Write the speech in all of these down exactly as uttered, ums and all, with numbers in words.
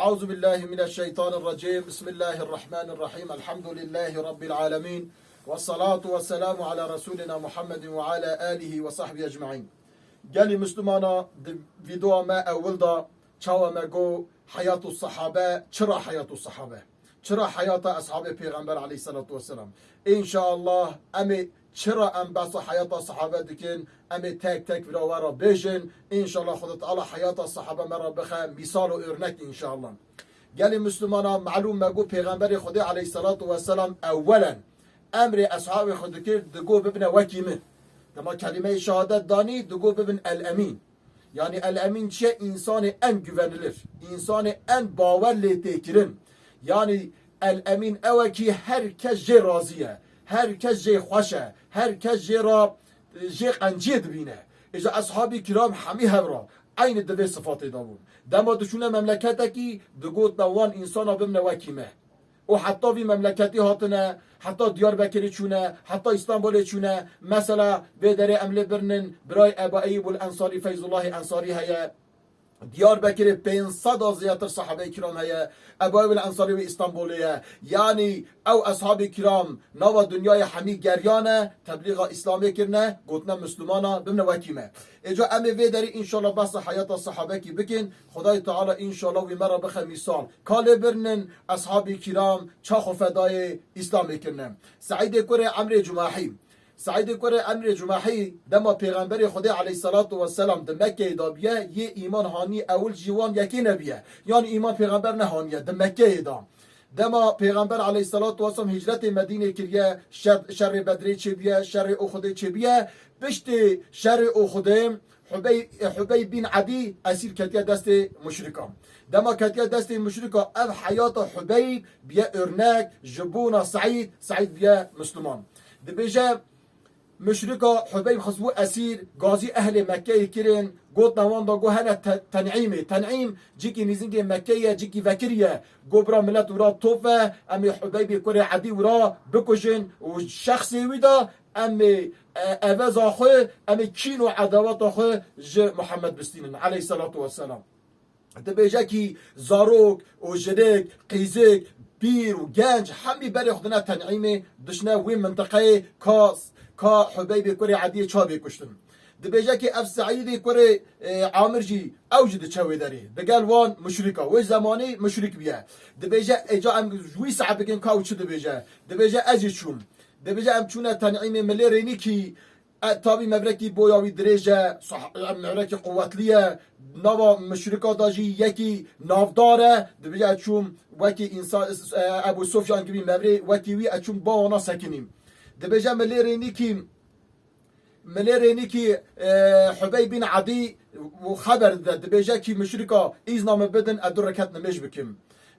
Euzu billahi mineşşeytanirracim. Bismillahirrahmanirrahim. Elhamdülillahi Rabbil alemin. Ve salatu ve selamu ala Resulina Muhammedin ve ala alihi ve sahbihi ecmaîn. Gelî Müslümana, di videoya me ewil da çawa me got heyatu sahabe, çira heyatu sahabe? Çira heyata eshabê Pêxember aleyhissalatu vesselam? Înşallah em ê çira em behsa heyata sahabe dikin, em ê tek tek vira we re bêjin. Înşallah Xweda Teala heyata sahabe me re bixe mîsal û örnek înşallah. Gelî Müslümana, melûm me got Pêxemberê Xwedê aleyhissalatu vesselam ewwelen emrê eshabê xwe dikir, digot bibine wekî min. Dema kelîmeyê şehadet danî, digot bibin El-Emîn. Yanî El-Emîn çi ye? Însanê en güvenilir, însanê en bawer lê tê kirin. Yanî El-Emîn ew e kî her kes jê razî ye, her kes jê xweş e, her kes jê re, jê qenciyê dibîne. Îja eshabî kiram hemî hev re eynî di vê sifatê de bûn. Dema diçûne memleketekî, digotina wan însana bimne wekî me. Û heta vî memleketî hatine, heta Diyarbekirê çûne, heta Îstanbulê çûne. Mesela vê derê em lê birnin birayê Ebu Eyyûbul Ensarî, Feyzullahî Ensarî heye. Diyarbekirê pênc sed a zêdetir sahabeyê kiram heye. Ebu Eyyûbul Ensarî wê Îstanbulê ye. Yanî ew eshabê kiram nava dinyayê hemî geriyane, teblîxa Îslamê kirine, gotine Mislumana, bimne wekî me. Êca em ê vê derê înşallah behsa heyata sahabekî bikin. Xwedayê Teala înşallah wî me re bixe mîsal. Ka lê birnin eshabî kiram ça xwe fedayê Îslamê kirine. Seîdê kurê Emrê Cumahî. Seîdê kurê Emrê Cumahî dema Pêxemberê Xwedê aleyhissalatu vesselam di Mekkeyê de biye, yê îman hanî ewil jî wan yekê nebiye. Yanî îman Pêxember nehaniye di Mekkeyê de. Dema Pêxember aleyhissalatu vesselam hicretê Medînê kiriye, şer, şerê Bedrê çêbiye, şerê Uhudê çêbiye. Piştê şerê Uhudê Hubey, Hubey bin Edî esîr ketiye destê muşrika. Dema ketiye destê muşrika, ev heyata Hubeyb biye örnek ji bona Seîd, Seîd biye Misliman. Dibêje, muşrika Hubeyb xistbû esîr, gazî ehlê Mekkeyê kirin, gotina wan da got hele te-, Tenîmê. Tenîm cîkî nîzîngê Mekkeyê ye, cîkî vekirî ye. Got bira milet wira top e, em ê Hubeybê kurê Edî wira bikujin û şexsê wî de em ê, e, eveza xwe, em ê kîn û edaweta xwe ji Muhammed bistînin aleyhissalatu vesselam. Dibêje kî zarok û jinik, qîzik, pîr û genc hemî berê xwe dine Tenîmê, dişine wê mintiqeyê ka, ka Hubeybê kurê Ediyê çavê kuştin. Dibêje kî ev Seîdê kurê, e, Amir jî ew jî diçe wê derê. Digel wan muşrika. Wê zemanî muşrik biye. Dibêje êca em ji wî saet bikin ka ew çi dibêje. Dibêje ez jî çûm. Dibêje em çûne Tenîmê, milê rênî kî E, tabî mevrekî boya wî dirêj e, sah-, e, mevrekî quwetlî ye. Nava muşrika da jî yekî navdar e. Dibêje ez çûm wekî însan, e, Ebû Sufyan gibi mevrê wekî wî ez çûm ba wana sekinîm. Dibêje milê rênîkî, milê rênîkî, e, Hubey bin Edî û xeber dide. Dibêje kî muşrika îzna min bidin ez du reket nimêj bikim.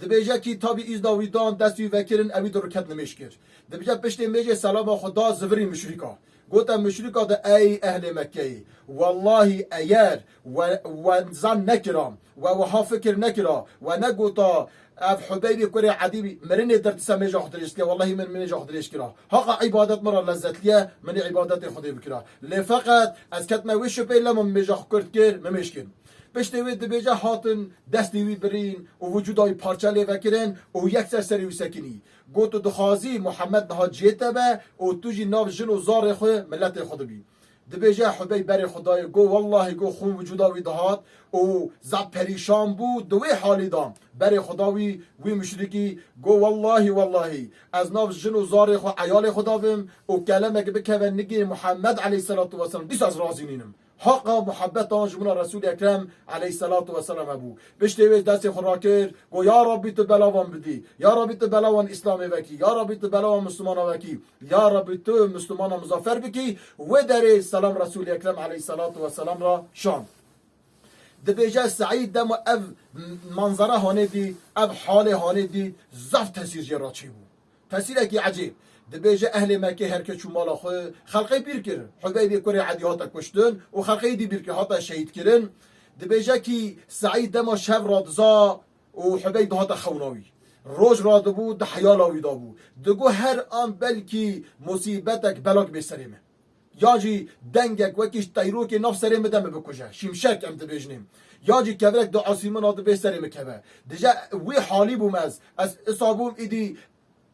Dibêje kî tabî îzna wî dan, dest wî vekirin, ewî du reket nimêj kir. Dibêje piştê mêjê selama xwe da zivirî muşrîka. Gote muşrîka de ey ehlê Mekkeyê, wellahî eyer we, we zan nekira, we wiha fikir nekira, we negota ev Hubeybê kurê Edî mirinê dir dise mêja xwe dirêj dike, wellahî min mêja xwe dirêj kira. Haqa îbadet min re lezzetliye, min ê îbadetê Xwedê bikira. Lê feqet ez ketime wê şubheyê lema min mêja xwe kurt kir, min mêj kir. Piştê wê dibêje hatin destê wî birîn û wicûda wî parçe lê vekirin û yekser serê wî sekinî. Got, tu dixwazî Muhammed niha cihê te be û tu jî nav jin û zarê xwe miletê xwe dibî. Dibêje Hubey berê xwe dayê, got, wellahî, got, xûn wicûda wî dihat û zaf perîşan bû, di wê halî de berê xwe da wî, wî muşrikî, got, wellahî, wellahî, ez nav jin û zarê xwe, eyalê xwe da bim û kelemek bikeve nigê Muhammed aleyhisselatu vesselam, dîsa ez razî nînim. Haqa muhabbeta wan ji bona Resûlê Ekrem aleyhisselatu vesselam hebû. Piştê wê destê xwe rakir, got, ya Rabbî tu bela wan bidî, ya Rabbî tu bela wan Îslamê vekî, ya Rabbî tu bela wan Misilmana vekî, ya Rabbî tu Misilmana mizafer bikî. Wê derê selam Resûlê Ekrem aleyhisselatu vesselam ra şand. Dibêje Seîd dema ev manzara hanê dî, ev halê hanê dî, zaf tesîr jê ra çêbû. Tesîrekî ecêb. Dibêje ehlê Mekkê her kes çû mala xwe, xelqê bîr kir. Hubeybê kurê Edî hate kuştin û xelqê dî bîr kir, hate şehîd kirin. Dibêje kî Seîd dema şev radiza û Hubeyb dihate xewna wî. Roj radibû, di heyala wî de bû. Digot her an belkî musîbetek, belak bê serê min. Yan jî dengek wekî ji teyrokê nav serê min de min bikuje. Şimşek em dibêjinê. Ya jî kevirek di asîmana di vê serê min keve. Dije wî halî bûm ez. Ez isa bûm îdî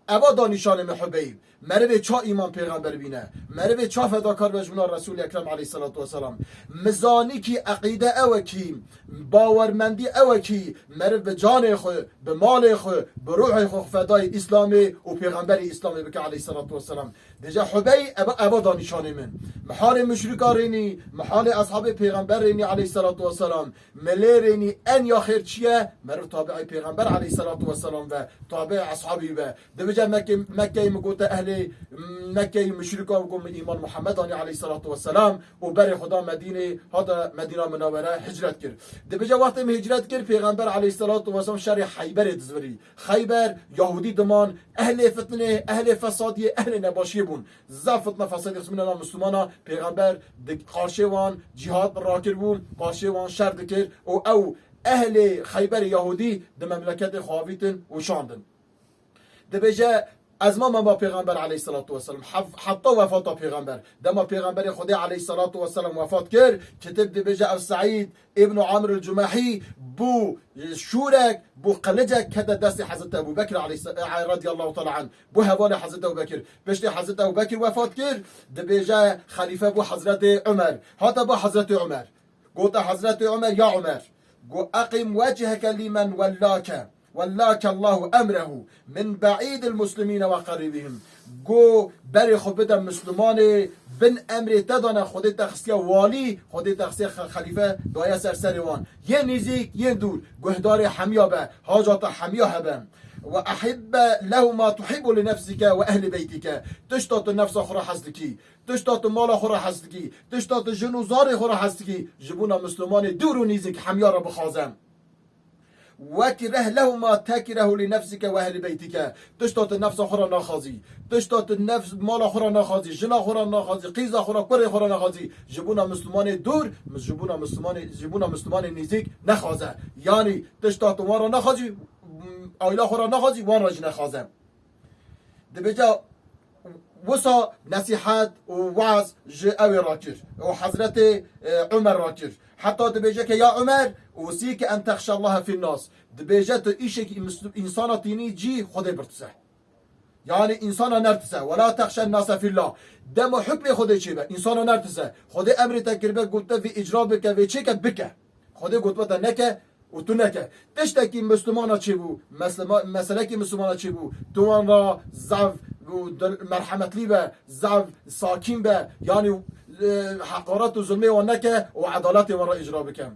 eva da nîşanê min Hubeyb. Merivê ça îman pêxember bîne. Merivê ça fedakar be ji mina Resûlê Ekrem aleyhisselatu vesselam. Mi zanî kî eqîde ew e kî, bawermendî ew e kî, meriv bi canê xwe, bi malê xwe, bi ruhê xwe fedayê Îslamê û pêxemberê Îslamê bike aleyhisselatu vesselam. Dije Hubey eva, eva da nîşanê min. Mi halê muşrika rênî, mi halê eshabê pêxember rênî aleyhisselatu vesselam. Mi lê rênî en ya xêr çi ye? Meriv tabi'ê pêxember aleyhisselatu vesselam ve, tabi'ê eshabî ve. Dibêje Mekke, Mekkeyê mi gote ehlê Mekkeyê muşrika û got min îman Muhammed anî aleyhisselatu vesselam û berê xwe da Medînê, hate Medîna Minewere hicret kir. Dibêje wextê min hicret kir, pêxember aleyhisselatu vesselam şerê Heyberê dizvirî. Xeyber, Yahudî diman, ehlê fitnê, ehlê fesadiyê, ehlê nebaşiyê bûn. Zaf fitne fesadî xistbûne nav Misilmana, pêxember di qarşê wan cîhad rakiribû, qarşê wan şer dikir û ew ehlê Xeyberê Yahudî di memleketê xwe avîtin û şandin. Dibêje, ez mame ba pêxember aleyhisselatu vesselam, hef-, heta wefata pêxember. Dema pêxemberê Xwedê aleyhisselatu vesselam wefat kir, kitêb dibêje ev Seîd îbn Amr el-Cumehî bû şûrek, bû qilicek kete destê Hezreti Ebu Bekir aleyhisse-, e, radiyallahu teala anh. Bû hevalê Hezreti Ebu Bekir. Piştî Hezreti Ebu Bekir wefat kir, dibêje xelîfe bû Hezreti Umer. Hate ba Hezreti Umer. Gote Hezreti Umer, ya Umer, go eqîm wecheke lîmen wellake, wellake Allahu emrehu min be'îdil muslimîne ve qerîbihim. Go berê xwe bide Mislimanê, bin emrê te dane, Xwedê te xistiye walî, Xwedê te xistiye xe-, xelîfe daye ser serê wan. Yên nîzîk, yên dûr, guhdarê hemiya be, hacata hemiya hebe. Ve ehibbe lehu ma tuhibbu li nefsike ve ehli beytike. Tişta tu nefsa xwe re hez dikî. Tişta tu mala xwe re hez dikî, tişta tu jin û zarê xwe re hez dikî, ji bona Mislimanê dûr û nîzîk hemiya re bixwaze. Wekreh lehu ma tekrehu li nefsike ve ehli beytike. Tişta tu nefsa xwe re naxwazî, tişta tu nefs, mala xwe re naxwazî, jina xwe re naxwazî, qîza xwe re, kurê xwe re naxwazî, ji bona Mislimanê dûr, ji bona Mislimanê, ji bona Mislimanê nîzîk nexwaze. Yanî tişta tu wan re naxwazî, aîla xwe re naxwazî, wan re jî nexwaze. Dibêje wisa nesîhet û waz ji ew ê rakir û Hezretê, e, Umer rakir. Heta dibêje ke ya Umer, usîke en texşallahe fîn nas. Dibêje tu îşekî însana tînî cî Xwedê birtise. Yanî însana nertise. Wela texşen nase fîllah. Dema hukmê Xwedê çêbe, însana nertise. Xwedê emrê te kiribe, gotibe vê îcra bike, vê çêke, bike. Xwedê gotibe te neke, û tu neke. Tiştekî Mislimana çêbû, meslema-, meselekî Mislimana çêbû, tu wan re zaf û dil-, merhemetlî be, zaf sakîn be, yanî, e, heqaret û zulmê wan neke û edaletê wan re îcra bike.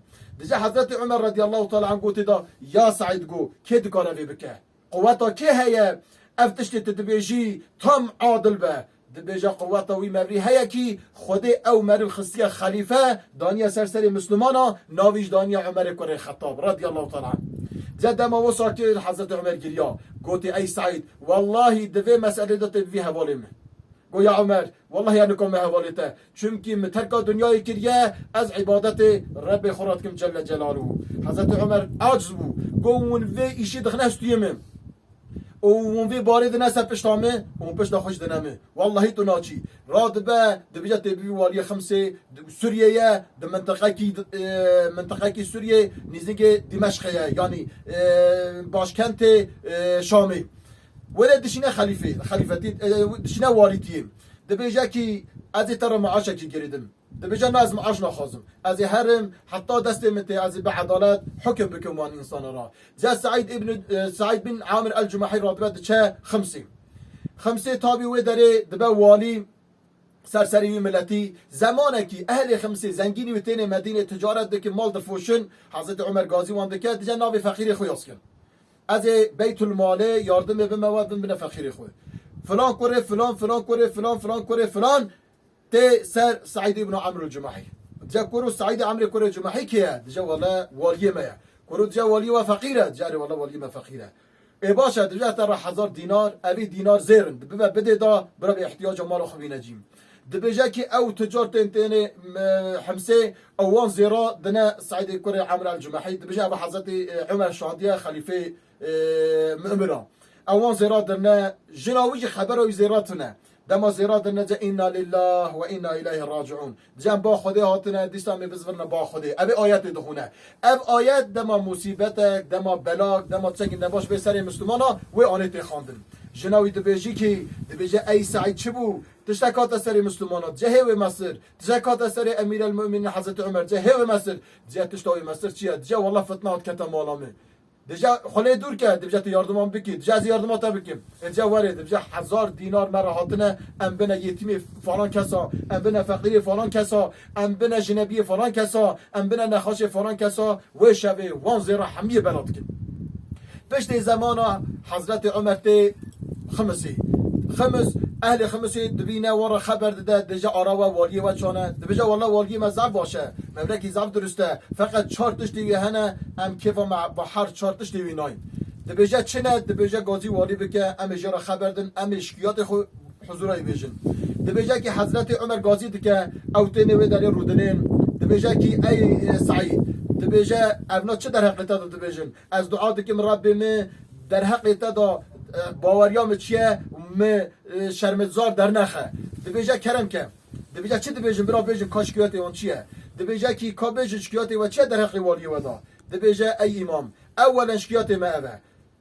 Dije Hezretî Umer radiyallahu teala anh gotê da, ya Seîd, go, kê dikare vê bike? Quweta kê heye ev tiştê tu dibêjî tam adil be? Dibêje quweta wî mevrî heye kî Xwedê ew meriv xistiye xelîfe, daniye ser serê Mislimana, navî jî daniye Umerê kurê Xettab radiyallahu teala anh. Dije dema wisa kir Hezretê Umer giriya. Gotê ey Seîd, wellahî di vê meselê de tê bivî hevalê min. Go ya Umer, wellahî ez nikom me hevalê te. Çimkî min terka dinyayê kiriye, ez îbadetê Rebbê xwe re dikim Celle Celaluhu. Hezretê Umer aciz bû. Go hûn vê îşê dixine stûyê min. Û hûn vê barê dine ser pişta min û pişta xwe jî dine min. Wellahî tu naçî. Radibe, dibêje tê bivî waliyê Ximsê, di Sûriyê ye, di mintiqekî, e, mintiqekî Sûriyê nîzîkê Dîmeşqê ye. Yanî, e, başkentê, e, Şamê. Were dişîne xelîfê, xelîfetî, e, dişîne walîtiyê. Dibêje kî ez ê te re meaşekî girêdim. Dibêje na ez meaş naxwazim. Ez ê herim heta destê min tê, ez ê bi edalet hukim bikim wan însana re. Dije Seîd îbn, e, Seîd bin Amir el-Cumehî radibe diçe Ximsê. Ximsê tabî wê derê dibe walî ser serê wî miletî. Zemanekî ehlê Ximsê zengînî wî tênê Medînê ticaret dikin, mal difoşin, Hezretî Umer gazî wan dike, dije navê feqîrê xwe yaz kin. Ez ê Beytulmalê yardimê bime we, bin bine feqîrê xwe. Filan kurê filan, filan kurê filan, filan kurê filan. Tê ser Seîd îbn Amr el-Cumahî. Dije kuro Seîd Amrê kurê Cumahî kê ye? Dije wele waliyê me ye. Kuro dije waliyê we feqîr e? Dije erê wele waliyê me feqîr e. Ê baş e, dije te re hezar dînar, evî dînar zêr in. Bibe bidê da, bira vê ihtiyaca mala xwe bîne cîm. Dibêje kî ew tucar tên tênê, e, Himsê, ew wan zêra dine Seîdê kurê Amr el-Cumahî. Dibêje ev Hezretî, e, Umer şandiye xelîfê, e, mu'mira. Ew wan zêra dirne, jina wî jî xebera wî zêra tune. Dema zêra dirine, dice, "Înna lillah we înna îleyhî raciûn." Dice, "Em ba Xwedê hatine, dîsa em ê bizvirine ba Xwedê." Ev ê ayetê dixwîne. Ev ayet dema musîbetek, dema belak, dema tiştekî nebaş bê serê Mislimana, wê anê tê xwendin. Jina wî dibêjî kî, dibêje, "Ey Seîd, çi bû? Tiştek hate serê Mislimana." Dice, "Hê wê mesir." Dice, "Hate serê Emîrelmumînîn Hezretî Umer." Dice, "Hê wê mesir." Dice, "Tişta wê mesir çi ye?" Dice, "Wallah fitna hat kete mala min." Dibêje, "Xwe lê dûr ke." Dibêje, "Tu yardima min bikî." Dibêje, "Ez ê yardima te bikim." Ê, dibêje, "Were." Dibêje, "Hezar dînar me re hatine, em bine yetîmê falan kesa, em bine feqîrê falan kesa, em bine jinebiyê falan kesa, em bine nexaşê falan kesa." Wê şevê wan zêra hemiyê bela dikin. Piştê zemana Hezretê Umer tê Ximisê. Ximis, ehlê Ximisê dibîne, wan re xeber dide, dibêje, "Ara we, waliyê we çane?" Dibêje, "Wallah, waliyê me zaf baş e. Mevlekî zaf dirust e. Feqet çar tiştê wî hene, em kêfa me ba her çar tiştê wî nayîn." Dibêje, "Çi ne?" Dibêje, "Gazî walî bike, em ê jê re xeber din, em ê şikiyatê xwe huzûra wî bêjin." Dibêje kî Hezretê Umer gazî dike, ew têne wê derê rûdinên. Dibêje kî, "Ey, e, Seîd," dibêje, "evna çi derheqê te de dibêjin? Ez dua dikim, Rebbê min derheqê te de, e, baweriya min çi ye, min, e, şermezar dernexe." Dibêje, "Kerem ke." Dibêje, "Çi dibêjin, bira bêjin, ka şikayetê wan çi ye?" Dibêje kî, "Ka bêjin şikayetê we çi ye derheqê waliyê we de?" Dibêje, "Ey îmam, ewelen şikayetê me ev e.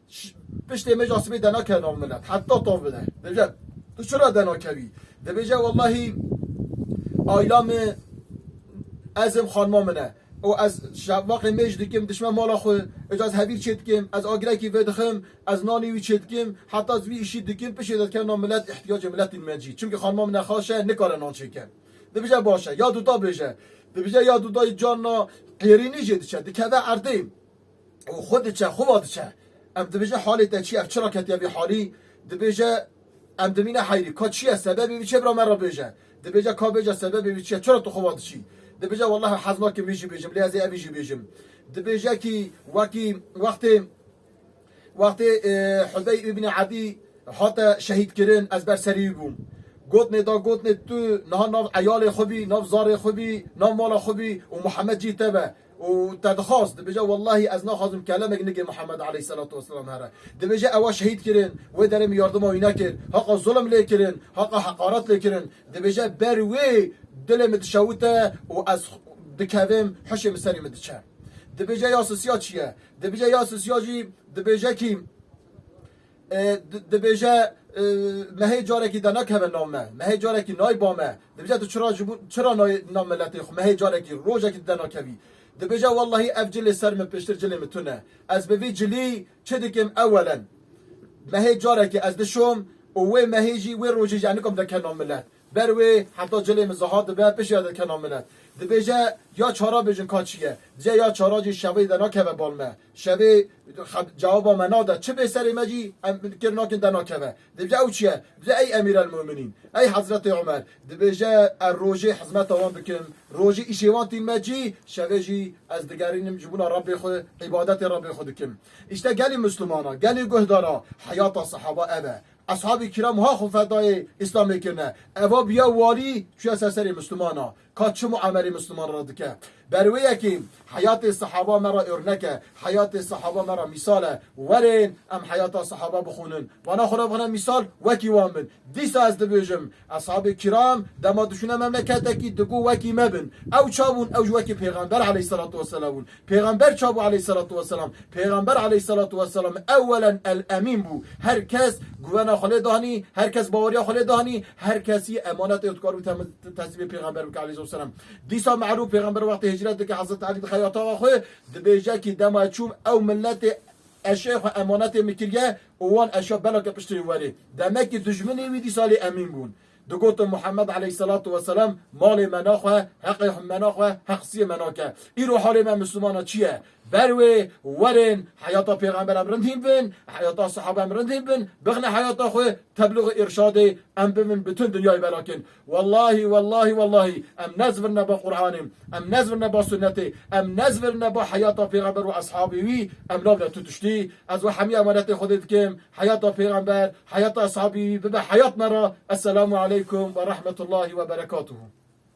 Ş-, piştê mêja sibê dena ke nav milet, heta tav bide." Dibêje, "Tu çira dena kevî?" Dibêje, "Wellahî, aîla min, ez im, xanima min e. Û ez şevaqê mêj dikim, diçime mala xwe, îca ez hevîr çê dikim, ez agirekî vedixim, ez nanî wî çê dikim, heta ez vî îşî dikim, piştê de dikem nav milet, îhtiyacê miletî me cî. Çimkî xanima min nexaş e, nikare nan çêke." Dibêje, "Baş e, ya duda bêje." Dibêje, "Ya dudayî carna qêrînî jê diçe, dikeve erdê." Û xwe diçe, xwe va diçe. Em dibêje, "Halê te çi ye? Ev çira ketiye vî halî?" Dibêje, "Em dimîne heyrî. Ka çi ye? Sebebê wî çi ye, bira me re bêje." Dibêje, "Ka bêje sebebê wî çi ye? Çira tu xwe va diçî?" Dibêje, "Wellahî hez nakim vî jî bêjim, lê ez ê evî jî bêjim." Dibêje kî wekî wextê, wextê, e, Hubey îbnî Edî hate şehîd kirin, ez ber serî wî bûm. Gotinê da, gotinê, "Tu niha nav eyalê xwe bî, nav zarê xwe bî, nav mala xwe bî û Muhammed cî te be û te dixwast." Dibêje, "Wellahî ez naxwazim kelemek nigê Muhammed aleyhisselatu vesselam here." Dibêje, "Ewa şehîd kirin, wê derê min yardima wî nekir, haqa zulm lê kirin, haqa heqaret lê kirin." Dibêje, "Ber wê dilê min dişewite û ez dikevim, hişê min serê min diçe." Dibêje, "Ya sisiya çi ye?" Dibêje, "Ya sisiya jî," dibêje kî, e, di-, dibêje, e, "Mehê carekî de nakeve nav me, mehê carekî nayê ba me." Dibêje, "Tu çira ji bo, çira nayê nav miletê xwe, mehê carekî, rojekî de nakevî?" Dibêje, "Wellahî ev cilê ser min pêştir cilê min tune. Ez bi vî cilî çi dikim ewelen? Mehê carekî ez dişom û wê mehê jî, wê rojê jî ez nikom deke nav milet. Ber wê heta cilê min ziha dibe, pişiya dike nav milet." Dibêje, "Ya çara bêjin ka çi ye?" Dibêje, "Ya çara jî şevê de nakeve bal me. Şevê xeb-, cewaba me nade. Çi bê serê me jî em kir nakin de nakeve." Dibêje, "Ew çi ye?" Dibêje, "Ey Emîrelmumînîn, ey Hezretê Umer." Dibêje, "Ez rojê hizmeta wan dikim, rojê îşê wan tîn me cî, şevê jî ez digerînim ji bona Rebbê xwe, îbadetê Rebbê xwe dikim." Îşte gelî Mislimana, gelî guhdara, heyata sehaba ev e. Eshabê kiram ha xwe fedayê Îslamê kirine. Eva biya walî, çûye ser serê Mislimana. Ka çi muamelê Misliman re dike? Ber wê yekê heyatê sehaba me re örnek e, heyatê sehaba me re mîsal e. Werên em heyata sehaba bixwînin. Vana xwe re bixine mîsal, wekî wan bin. Dîsa ez dibêjim, eshabê kiram dema diçûne memleketekî digo wekî me bin. Ew ça bûn, ew ji wekî Pêxember aleyhisselatu vesselam bûn. Pêxember ça bû aleyhisselatu vesselam? Pêxember aleyhisselatu vesselam ewelen el-emîn bû. Her kes guvena xwe lê dahnî, her kes baweriya xwe lê dahnî, her kesî emanetê dikar bû tem-, teslîmê Pêxember bike aleyhisselatu vesselam. Dîsa merûf Pêxember wextê hicret dike, Hezret Elî dixe ya taxa xwe, dibêje kî dema çûm ew miletê eşyayê xwe emanetê min kiriye û wan eşya belake piştê wî werê. Demekî dijminê wî dîsa lê emîn bûn. Digotin Muhammed aleyhisselatu vesselam malê me naxwe, heqê me naxwe, heqsiyê me nake. Îro halê me Mislimana çi ye? Ber wê werên heyata Pêxember em rind hîn bin, heyata sehaba em rind hîn bin, bixine heyata xwe, teblûxê îrşadê em bibin, bütün dinyayê belakin. Wellahî, wellahî, wellahî, em nezvirine ba Qur'anê, em nezvirine ba sunnetê, em nezvirine ba heyata Pêxember û eshabê wî, em nabine tu tiştî. Ez we hemî emanetê Xwedê dikim, heyata Pêxember, heyata eshabî wî bibe heyat me re. Esselamu aleykum ve rahmetullahi ve berekatuhu.